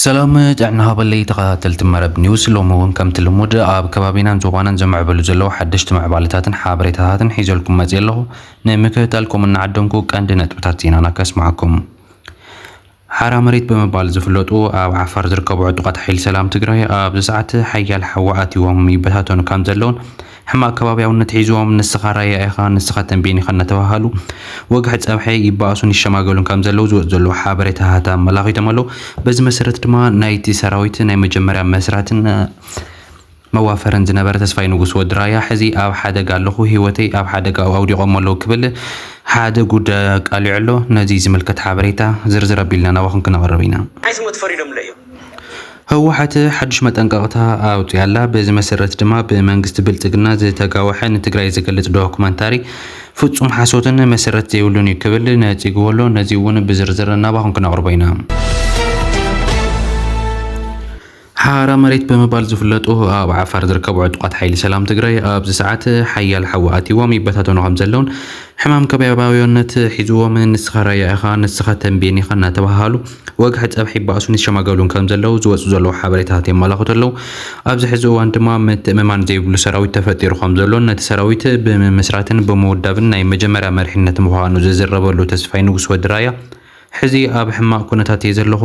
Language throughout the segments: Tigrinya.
ሰላም ጥዕና ሃበለይ ተኸታተልቲ መረብ ኒውስ፣ ሎሚ እውን ከምቲ ልሙድ ኣብ ከባቢናን ዞባናን ዝምዕበሉ ዘለዉ ሓደሽቲ ምዕባለታትን ሓበሬታታትን ሒዘልኩም መፅእ ኣለኹ። ንምክትታልኩም እናዓደምኩ ቀንዲ ነጥብታት ዜናና ከስምዓኩም። ሓራ መሬት ብምባል ዝፍለጡ ኣብ ዓፋር ዝርከቡ ዕጡቓት ሓይሊ ሰላም ትግራይ ኣብዚ ሰዓት ሓያል ሓዊ ኣትዎም ይበታተኑ ከም ዘለውን ሕማቕ ከባቢያውነት ሒዝዎም ንስኻ ራያ ኢኻ፣ ንስኻ ተንቤን ኢኻ እናተባሃሉ ወግሒ ፀብሒ ይበኣሱን ይሸማገሉን ከም ዘለዉ ዝወፁ ዘለዉ ሓበሬታታት ኣመላኺቶም ኣለዉ። በዚ መሰረት ድማ ናይቲ ሰራዊት ናይ መጀመርያ መስራትን መዋፈርን ዝነበረ ተስፋይ ንጉስ ወዲ ራያ ሕዚ ኣብ ሓደጋ ኣለኹ፣ ህይወተይ ኣብ ሓደጋ ኣውዲቖም ኣለዉ ክብል ሓደ ጉዳይ ኣቃሊዑ ኣሎ። ነዚ ዝምልከት ሓበሬታ ዝርዝር ኣቢልና ናባኹም ክነቕርብ ኢና። ኣይስሞት ፈሪዶምለ እዮም። ህወሓት ሓድሽ መጠንቀቕታ ኣውፅያ ኣላ። በዚ መሰረት ድማ ብመንግስቲ ብልፅግና ዝተጋወሐ ንትግራይ ዝገልፅ ዶኩመንታሪ ፍፁም ሓሶትን መሰረት ዘይብሉን እዩ ክብል ነፂግዎ ኣሎ። ነዚ እውን ብዝርዝር ናባኹም ክነቕርቦ ኢና። ሓራ መሬት ብምባል ዝፍለጡ ኣብ ዓፋር ዝርከቡ ዕጡቓት ሓይሊ ሰላም ትግራይ ኣብዚ ሰዓት ሓያል ሓዊ ኣትዎም ይበታተኑ ከም ዘለውን ሕማም ከባቢያውነት ሒዝዎም ንስኻ ራያ ኢኻ፣ ንስኻ ተንቤን ኢኻ እናተባሃሉ ወግሒ ፀብሒ ይበኣሱን ይሸማገሉን ከም ዘለዉ ዝወፁ ዘለዉ ሓበሬታታት የመላኽቱ ኣለዉ። ኣብዚ ሕዚ እዋን ድማ ምትእምማን ዘይብሉ ሰራዊት ተፈጢሩ ከም ዘሎን ነቲ ሰራዊት ብምምስራትን ብምውዳብን ናይ መጀመርያ መሪሕነት ምዃኑ ዝዝረበሉ ተስፋይ ንጉስ ወዲ ራያ ሕዚ ኣብ ሕማቕ ኩነታት እየ ዘለኹ።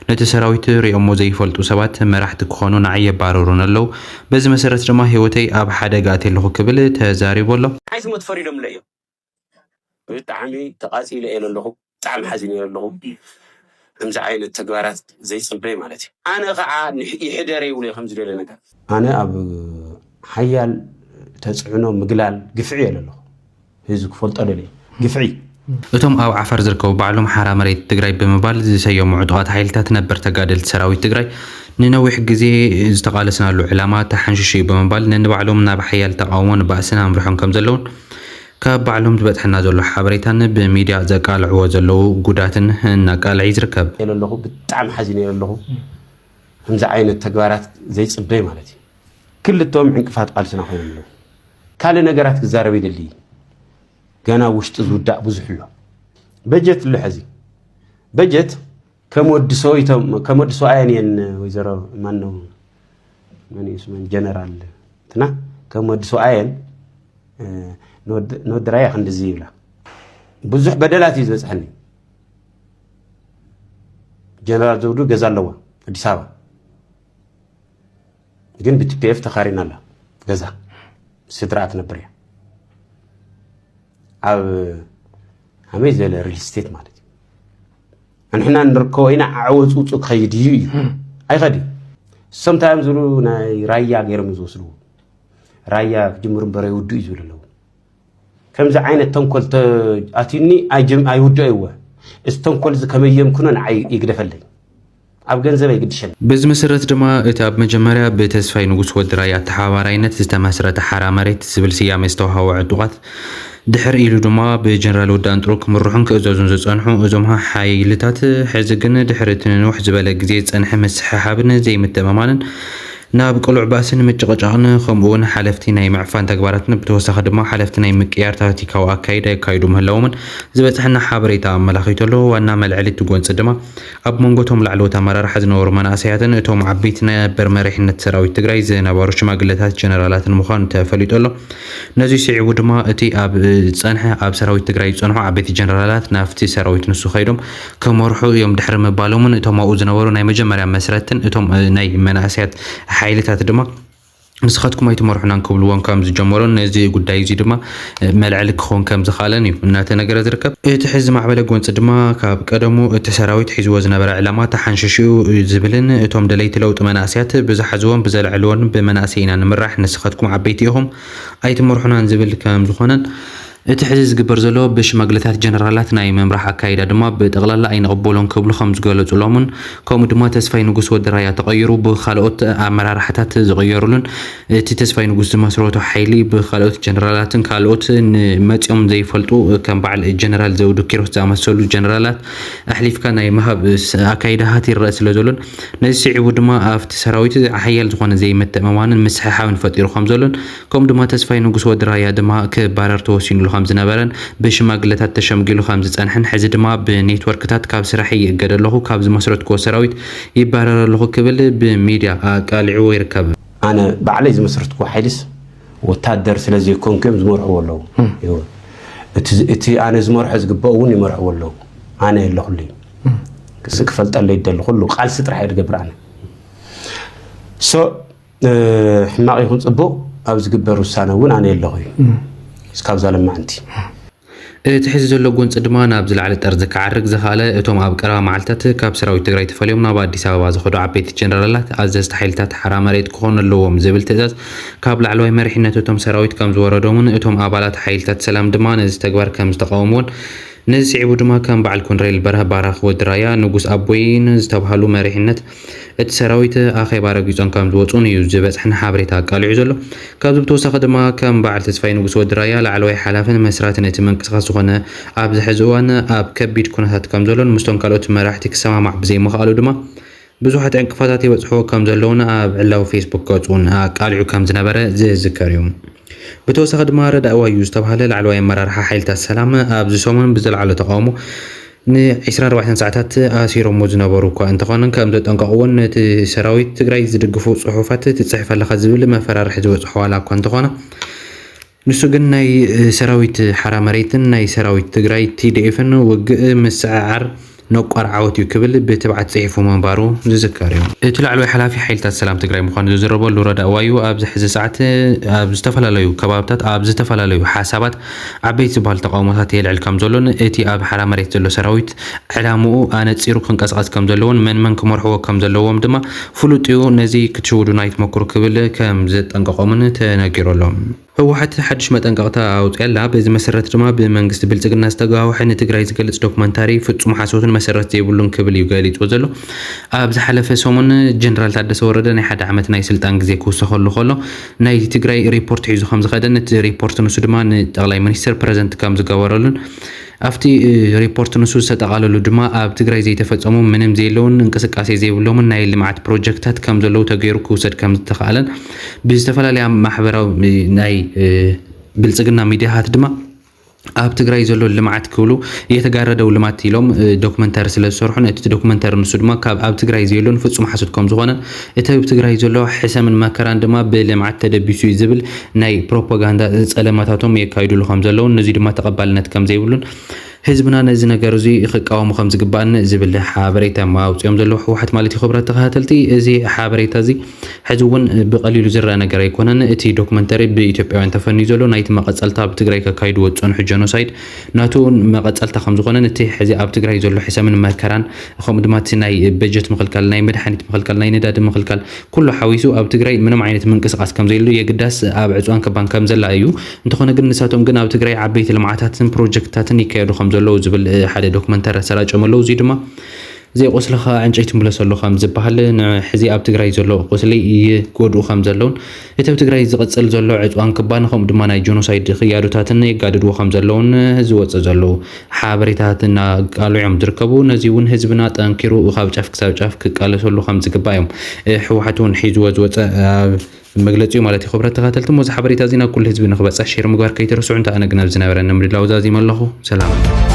ነቲ ሰራዊት ሪኦሞ ዘይፈልጡ ሰባት መራሕቲ ክኾኑ ንዓይ የባርሩን ኣለዉ። በዚ መሰረት ድማ ህይወተይ ኣብ ሓደጋ ኣትየ ኣለኹ ክብል ተዛሪቡ ኣሎ። ኣይስሞት ፈሪዶምለ እዮም። ብጣዕሚ ተቓጺለ እየ ዘለኹ። ብጣዕሚ ሓዚነ እየ ዘለኹ። ከምዚ ዓይነት ተግባራት ዘይጽበይ ማለት እዩ። ኣነ ኸዓ ንሕ-፣ ይሕደረ ይብሎ ከም ዝደለ ነገር። ኣነ ኣብ ሓያል ተጽዕኖ ምግላል ግፍዒ እየ ዘለኹ። ህዝቢ ክፈልጦ ደልየ። ግፍዒ። እቶም ኣብ ዓፋር ዝርከቡ ባዕሎም ሓራ መሬት ትግራይ ብምባል ዝሰየሙ ዕጡቓት ሓይልታት ነበር ተጋደልቲ ሰራዊት ትግራይ ንነዊሕ ግዜ ዝተቓለስናሉ ዕላማ ተሓንሽሹ እዩ ብምባል ነንባዕሎም ናብ ሓያል ተቓውሞን ባእስን ኣምርሖም ከም ዘለውን ካብ ባዕሎም ዝበፅሐና ዘሎ ሓበሬታን ብሚድያ ዘቃልዕዎ ዘለዉ ጉዳትን እናቃልዕ እዩ ዝርከብ። እየ ዘለኹ፣ ብጣዕሚ ሓዚነ እየ ዘለኹ። ከምዚ ዓይነት ተግባራት ዘይፅበይ ማለት እዩ። ክልተኦም ዕንቅፋት ቃልስና ኮይኖም ኣለዉ። ካልእ ነገራት ክዛረብ ይደሊ። ገና ውሽጢ ዝውዳእ ብዙሕ ኣሎ። በጀት ኣሎ ሕዚ። በጀት ከም ወዲ ሰው ይቶም-፣ ከም ወዲ ሰው ኣየን እየን ወይዘሮ ማን ነው? መን እዩ ስመን? ጀነራል እንትና ከም ወዲ ሰው ኣየን፣ እ፣ ንወዲ፣ ንወዲ ራያ ክንድዚ ይብላ። ብዙሕ በደላት እዩ ዝበፅሐኒ። ጀነራል ዘውዱ ገዛ ኣለዋ ኣዲስ ኣበባ። ግን ብ ቲ ፒ ኤፍ ተኻሪና ኣላ ገዛ። ስድራኣ ትነብር እያ። ኣብ ሃመይ ዝበለ ሪል ስቴት ማለት እዩ። ንሕና ንርከቦ ኢና፣ ዓወፅ ውፁ ክኸይድ እዩ እዩ። ኣይኸድ እዩ። እሶም እንታይ እዮም ዝብሉ? ናይ ራያ ገይሮም እዩ ዝወስድዎ። ራያ ክጅምር እምበር ኣይውድኡ እዩ ዝብሉ ኣለዉ። ከምዚ ዓይነት ተንኮል ተ-፣ ኣትዩኒ ኣይጅም-፣ ኣይውድኦ ይወ። እዚ ተንኮል እዚ ከመይ የምክኖ ንዓይ ይግደፈለይ። ኣብ ገንዘብ ኣይግድሸን። በዚ መሰረት ድማ እቲ ኣብ መጀመርያ ብተስፋይ ንጉስ ወዲ ራያ ኣተሓባባራይነት ዝተመስረተ ሓራ መሬት ዝብል ስያሜ ዝተዋሃቦ ዕጡቓት ድሕር ኢሉ ድማ ብጀነራል ወዲ ኣንጥሩ ክምርሑን ክእዘዙን ዝጸንሑ እዞም ሓይልታት ሕዚ ግን ድሕሪ እቲ ንንውሕ ዝበለ ግዜ ዝጸንሐ ምስሕሓብን ዘይምትእምማንን ናብ ቅሉዕ ባእስን ምጭቕጫቕን ከምኡ እውን ሓለፍቲ ናይ ምዕፋን ተግባራትን ብተወሳኺ ድማ ሓለፍቲ ናይ ምቅያር ታክቲካዊ ኣካይዳ የካይዱ ምህላዎምን ዝበፅሐና ሓበሬታ ኣመላኺቱ ኣሎ። ዋና መልዐሊ እቲ ጎንፂ ድማ ኣብ መንጎ እቶም ላዕለዎት ኣመራርሓ ዝነበሩ መናእሰያትን እቶም ዓበይቲ ነበር መሪሕነት ሰራዊት ትግራይ ዝነበሩ ሽማግለታት ጀነራላትን ምዃኑ ተፈሊጡ ኣሎ። ነዚ ስዒቡ ድማ እቲ ኣብ ዝፀንሐ ኣብ ሰራዊት ትግራይ ዝፀንሑ ዓበይቲ ጀነራላት ናብቲ ሰራዊት ንሱ ከይዶም ክመርሑ እዮም ድሕሪ ምባሎምን እቶም ኣብኡ ዝነበሩ ናይ መጀመርያ መስረትን እቶም ናይ መናእሰያት ሓይልታት ድማ ንስኻትኩም ኣይትመርሑናን ክብልዎም ከም ዝጀመሩን ነዚ ጉዳይ እዚ ድማ መልዐሊ ክኸውን ከም ዝኽኣለን እዩ እናተነገረ ዝርከብ። እቲ ሕዚ ዝማዕበለ ጎንፂ ድማ ካብ ቀደሙ እቲ ሰራዊት ሒዝዎ ዝነበረ ዕላማ ተሓንሽሹ እዩ ዝብልን እቶም ደለይቲ ለውጢ መናእሰያት ብዝሓዝዎን ብዘልዕልዎን ብመናእሰይ ኢና ንምራሕ፣ ንስኻትኩም ዓበይቲ ኢኹም ኣይትመርሑናን ዝብል ከም ዝኾነን እቲ ሕዚ ዝግበር ዘሎ ብሽማግለታት ጀነራላት ናይ ምምራሕ ኣካይዳ ድማ ብጠቕላላ ኣይንቕበሎን ክብሉ ከም ዝገለጹሎምን ከምኡ ድማ ተስፋይ ንጉስ ወዲ ራያ ተቐይሩ ብኻልኦት ኣመራርሓታት ዝቕየሩሉን እቲ ተስፋይ ንጉስ ዝመስረቶ ሓይሊ ብኻልኦት ጀነራላትን ካልኦት ንመጺኦም ዘይፈልጡ ከም በዓል ጀነራል ዘውዱ ኪሮስ ዝኣመሰሉ ጀነራላት ኣሕሊፍካ ናይ ምሃብ ስ-፣ ኣካይዳታት ይረአ ስለ ዘሎን ነዚ ስዒቡ ድማ ኣብቲ ሰራዊት ሓያል ዝኾነ ዘይምትእምማንን ምስሕሓብን ፈጢሩ ከም ዘሎን ከምኡ ድማ ተስፋይ ንጉስ ወዲ ራያ ድማ ክባረር ተወሲኑሉ ከም ዝነበረን ብሽማግለታት ተሸምጊሉ ከም ዝጸንሐን፣ ሕዚ ድማ ብኔትወርክታት ካብ ስራሐይ ይእገድ ኣለኹ፣ ካብ ዝመስረትኩዎ ሰራዊት ይባረር ኣለኹ ክብል ብሚድያ ኣቃሊዕዎ ይርከብ። ኣነ ባዕለይ ዝመስረትኩዎ ሓይልስ ወታደር ስለ ዘይኮንኩ እዮም ዝመርሕዎ ኣለዉ። ይወ-፣ እቲ፣ እቲ ኣነ ዝመርሖ ዝግበኦ እውን ይመርሕዎ ኣለዉ። ኣነ የለኹሉ እዩ። ክስ-፣ ክፈልጠለይ ይደሊ። ኩሉ ቃልሲ ጥራሕ እየ ዝገብር ኣነ። ሶ፣ እ፣ ሕማቕ ይኹን ጽቡቕ ኣብ ዝግበር ውሳነ እውን ኣነ የለኹ እዩ። እስካብዛ ለማዕንቲ። እቲ ሕዚ ዘሎ ጎንፂ ድማ ናብ ዝለዓለ ጠርዚ ክዓርግ ዝኸኣለ፣ እቶም ኣብ ቀረባ መዓልታት ካብ ሰራዊት ትግራይ ተፈልዮም ናብ ኣዲስ ኣበባ ዝኸዱ ዓበይቲ ጀነራላት፣ ኣዘዝቲ ሓይልታት ሓራ መሬት ክኾኑ ኣለዎም ዝብል ትእዛዝ ካብ ላዕለዋይ መሪሕነት እቶም ሰራዊት ከም ዝወረዶምን፣ እቶም ኣባላት ሓይልታት ሰላም ድማ ነዚ ተግባር ከም ዝተቃወምዎን፣ ነዚ ስዒቡ ድማ ከም በዓል ኮንሬል በርሀ ባራኽ ወዲ ራያ፣ ንጉስ ኣቦይን ዝተባህሉ መሪሕነት እቲ ሰራዊት ኣኼባ ረጊጾም ከም ዝወጹን እዩ ዝበጽሐና ሓበሬታ ኣቃሊዑ ዘሎ። ካብዚ ብተወሳኺ ድማ ከም በዓል ተስፋይ ንጉስ ወዲ ራያ ላዕለዋይ ሓላፍን መስራትን እቲ ምንቅስቃስ ዝኾነ ኣብዚ ሕዚ እዋን ኣብ ከቢድ ኩነታት ከም ዘሎን ምስቶም ካልኦት መራሕቲ ክሰማማዕ ብዘይምኽኣሉ ድማ ብዙሓት ዕንቅፋታት ይበጽሕዎ ከም ዘለውን ኣብ ዕላዊ ፌስቡክ ገጹን ኣቃሊዑ ከም ዝነበረ ዝዝከር እዩ። ብተወሳኺ ድማ ረዳእ ዋዩ ዝተባህለ ላዕለዋይ ኣመራርሓ ሓይልታት ሰላም ኣብዚ ሰሙን ብዘለዓሎ ተቃውሞ ን ዒስራን ኣርባዕተን ሰዓታት ኣሲሮሞ ዝነበሩ እኳ እንተኾነ፣ ከም ዘጠንቀቕዎን ነቲ ሰራዊት ትግራይ ዝድግፉ ጽሑፋት ትጽሕፍ ኣለኻ ዝብል መፈራርሒ ዝበጽሖ ዋላ እኳ እንተኾነ፣ ንሱ ግን ናይ፣ እ፣ ሰራዊት ሓራ መሬትን ናይ ሰራዊት ትግራይ ቲ ዲ ኤፍን ውግእ ምስዕዓር ነቋር ዓወት እዩ ክብል ብትብዓት ጽሒፉ ምንባሩ ዝዝከር እዩ። እቲ ላዕለዋይ ሓላፊ ሓይልታት ሰላም ትግራይ ምዃኑ ዝዝረበሉ ረዳእ ዋዩ ኣብዚ ሕዚ ሰዓት ኣብ ዝተፈላለዩ ከባብታት ኣብ ዝተፈላለዩ ሓሳባት ዓበይቲ ዝበሃሉ ተቃውሞታት የልዕል ከም ዘሎን እቲ ኣብ ሓራ መሬት ዘሎ ሰራዊት ዕላምኡ ኣነጺሩ ክንቀሳቐስ ከም ዘለዎን መን መን ክመርሕዎ ከም ዘለዎም ድማ ፍሉጥ እዩ። ነዚ ክትሽውዱና ኣይትመክሩ ክብል ከም ዘጠንቀቖምን ተነጊሩ ኣሎ። ህወሓት ሓድሽ መጠንቀቕታ ኣውፅኣላ። በዚ መሰረት ድማ ብመንግስቲ ብልፅግና ዝተጋወሐ ንትግራይ ዝገልፅ ዶክመንታሪ ፍፁም ሓሶትን መሰረት ዘይብሉን ክብል እዩ ገሊፁ ዘሎ። ኣብ ዝሓለፈ ሰሙን ጀነራል ታደሰ ወረደ ናይ ሓደ ዓመት ናይ ስልጣን ግዜ ክውሰኸሉ ከሎ ናይ ትግራይ ሪፖርት ሒዙ ከም ዝኸደን እቲ ሪፖርት ንሱ ድማ ንጠቕላይ ሚኒስትር ፕረዘንት ከም ዝገበረሉን ኣብቲ፣ እ፣ ሪፖርት ንሱ ዝተጠቓለሉ ድማ ኣብ ትግራይ ዘይተፈጸሙ ምንም ዘይለውን እንቅስቃሴ ዘይብሎምን ናይ ልምዓት ፕሮጀክታት ከም ዘለዉ ተገይሩ ክውሰድ ከም ዝተኻኣለን ብዝተፈላለያ ማሕበራዊ፣ እ፣ ናይ፣ እ፣ ብልጽግና ሚዲያታት ድማ ኣብ ትግራይ ዘሎ ልምዓት ክብሉ የተጋረደው ልማት ኢሎም፣ እ፣ ዶክመንተሪ ስለ ዝሰርሑን እቲ ዶክመንተሪ ንሱ ድማ ካብ ኣብ ትግራይ ዘየሎን ፍጹም ሓሶት ከም ዝኾነን እቲ ኣብ ትግራይ ዘሎ ሕሰምን መከራን ድማ ብልምዓት ተደቢሱ እዩ ዝብል ናይ ፕሮፓጋንዳ ጸለማታቶም የካይዱሉ ከም ዘለውን ነዚ ድማ ተቐባልነት ከም ዘይብሉን ህዝብና ነዚ ነገር እዚ ክቃወሙ ከም ዝግባእን ዝብል ሓበሬታ እዮም ኣውፂኦም ዘለዉ ህወሓት ማለት እዩ። ክቡራት ተኸታተልቲ፣ እዚ ሓበሬታ እዚ ሕዚ እውን ብቐሊሉ ዝረአ ነገር ኣይኮነን። እቲ ዶክመንተሪ ብኢትዮጵያውያን ተፈንዩ ዘሎ ናይቲ መቐጸልታ ኣብ ትግራይ ከካይድዎ ዝጸንሑ ጀኖሳይድ ናቱ እውን መቐጸልታ ከም ዝኾነን እቲ ሕዚ ኣብ ትግራይ ዘሎ ሕሰምን መከራን ከምኡ ድማ እቲ ናይ በጀት ምኽልካል፣ ናይ መድሓኒት ምኽልካል፣ ናይ ነዳዲ ምኽልካል ኩሉ ሓዊሱ ኣብ ትግራይ ምንም ዓይነት ምንቅስቃስ ከም ዘየሉ የግዳስ ኣብ ዕፅዋን ክባን ከም ዘላ እዩ። እንተኾነ ግን ንሳቶም ግን ኣብ ትግራይ ዓበይቲ ልምዓታትን ፕሮጀክትታትን ይካየዱ ከም ዘለዉ ዝብል፣ እ፣ ሓደ ዶክመንተሪ ኣሰራጭዮም ኣለዉ። እዚ ድማ ዘይቆስልኻ ዕንጨይቲ ምለሰሉ ከም ዝበሃል ንሕዚ ኣብ ትግራይ ዘሎ ቁስሊ ይጎድኡ ከም ዘለውን እቲ ኣብ ትግራይ ዝቕጽል ዘሎ ዕፅዋን ክባን ከምኡ ድማ ናይ ጀኖሳይድ ክያዶታትን የጋድድዎ ከም ዘለውን ዝወፀ ዘለዉ ሓበሬታትን ኣቃልዖም ዝርከቡ። ነዚ እውን ህዝብና ጠንኪሩ ካብ ጫፍ ክሳብ ጫፍ ክቃለሰሉ ከም ዝግባእ እዮም፣ እ፣ ህወሓት እውን ሒዝዎ ዝወፀ፣ እ፣ መግለፂኡ ማለት እዩ። ክቡራት ተኸታተልቲ፣ እዚ ሓበሬታ እዚ ናብ ኩሉ ህዝቢ ንክበፅሕ ሼር ምግባር ከይትረስዑ። እንተ ኣነ ግን ኣብ ዝነበረኒ ምድላው ዛዚመ ኣለኹ። ሰላም።